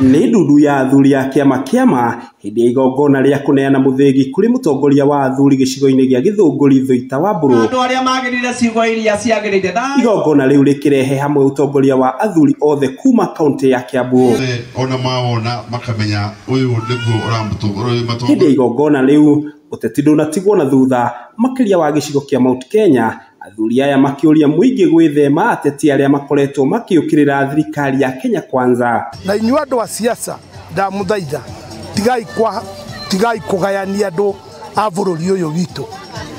Nĩ ndundu ya athuri a kĩama kĩama hĩndĩ ya igongona rĩa kũneana mũthĩgi kũrĩ mũtongoria wa athuri gĩcigo-inĩ gĩa Gĩthũngũri Thuita wa Mbũrũ. Andũ arĩa magĩrĩire ciugo iria ciagĩrĩire. Igongona rĩu rĩkĩrehe hamwe ũtongoria wa athuri othe kuma kaunti ya Kiambu. Ona mawona makamenya ũyũ nĩguo ũramũtongoria. Hĩndĩ ya igongona rĩu ũteti ndũnatigwo na thutha makĩria wa gĩcigo kĩa Mount Kenya. Athuri aya makĩũria mũingĩ gwĩthema ateti arĩa makoretwo makĩũkĩrĩra thirikari ya Kenya Kwanza. Na inyuĩ andũ a siasa ndamũthaitha tigai kũgayania andũ a bũrũri ũyũ witũ,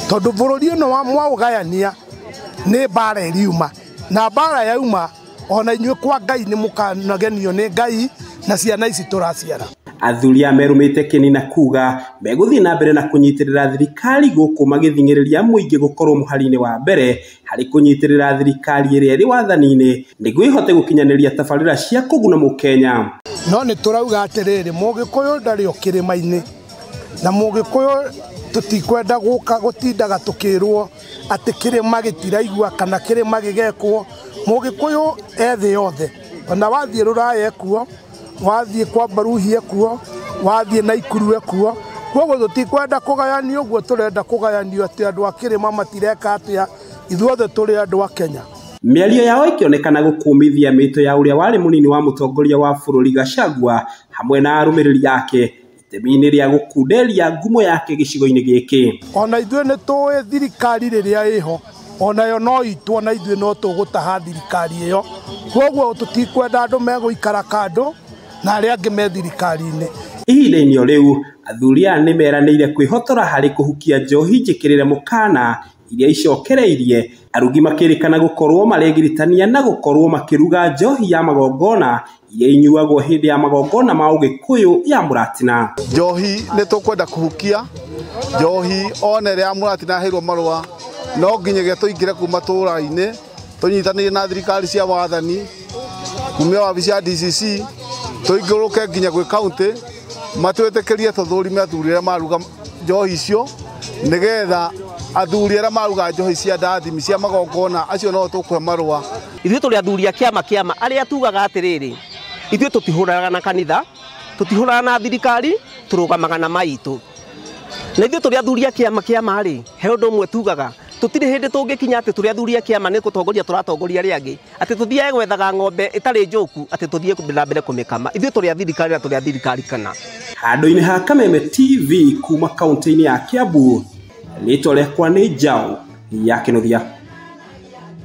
tondũ bũrũri ũyũ wa mwaũgayania nĩ mbara ĩriuma, na mbara yauma ona inyuĩ kwa Ngai nĩ mũkanagenio nĩ Ngai na ciana ici tũraciara. Athuri aya merũmĩte kĩni na kuga megũthiĩ na mbere na kũnyitĩrĩra thirikari gũkũ magĩthing'ĩrĩria mũingĩ gũkorwo mũhari-inĩ wa mbere harĩ kũnyitĩrĩra thirikari ĩrĩa ĩrĩ wathani-inĩ nĩguo ĩhote gũkinyanĩria tabarĩra cia kũguna mũkenya. No nĩ tũrauga atĩrĩrĩ, mũgĩkũyũ ndarĩ o kĩrĩma-inĩ, na mũgĩkũyũ tũtikwenda gũka gũtindaga tũkĩrwo atĩ kĩrĩma gĩtiraigua kana kĩrĩma gĩgekwo. Mũgĩkũyũ e thĩ yothe, ona wathiĩ Rũraya ekuo, wathiĩ kwa Mbaruhi ekuo, wathiĩ Naikuru ekuo. Koguo tũtikwenda kũgayanio ũguo tũrenda kũgayanio atĩ andũ a kĩrĩma matireka atĩa, ithuothe tũrĩ andũ a Kenya. Mĩario yao ĩkĩonekana gũkũmithia mĩto ya ũrĩa warĩ mũnini wa mũtongoria wa bũrũri Gachagua hamwe na arũmĩrĩri ake itemi-inĩ rĩa gũkunderia ngumo yake gĩcigo-inĩ gĩkĩ. Ona ithuĩ nĩ tũĩ thirikari rĩrĩa ĩho onayo no itũ, ona ithuĩ no tũgũtaha thirikari ĩyo. Koguo tũtikwenda andũ megũikara kando na arĩa angĩ me thirikari-inĩ. Ihinda-inĩ o rĩu athuri aya nĩ meranĩire kwĩhotora harĩ kũhukia njohi njĩkĩrĩre mũkana iria icokereirie arugi makĩrĩkana gũkorwo maregiritania na gũkorwo makĩruga njohi ya magongona iria inyuagwo hĩndĩ ya magongona ma ũgĩkũyũ ya mũratina. Njohi nĩ tũkwenda kũhukia njohi one rĩa mũratina heirwo marũa, no nginyagia tũingĩre kuma tũra-inĩ tũnyitanĩire na thirikari cia wathani kumia wabici ya DCC tũingĩrũke nginya gwĩ kaunti matwĩtĩkĩrie tũthũrime athuri arĩa maruga njohi icio, nĩgetha athuri arĩa maruga njohi cia ndathimi cia magongona acio no tũkũhe marũa. Ithuĩ tũrĩ athuri a kĩama kĩama arĩa tugaga atĩrĩrĩ, ithuĩ tũtihũraga na kanitha, tũtihũraga na thirikari, tũrũgamaga na maitũ. Na ithuĩ tũrĩ athuri a kĩama kĩama rĩ, he ũndũ ũmwe tugaga, tũtirĩ hĩndĩ tũngĩkinya atĩ tũrĩ athuri a kĩama nĩ gũtongoria tũratongoria arĩa angĩ, atĩ tũthiage gwethaga ng'ombe ĩtarĩ njũku atĩ tũthiĩ na mbere kũmĩkama. Ithuĩ tũrĩ a thirikari na tũrĩ a thirikari kana. Handũ-inĩ ha Kameme TV kuma kaunti-inĩ ya Kiambu, rĩtwa rĩakwa nĩ Njaũ ya Kĩnuthia.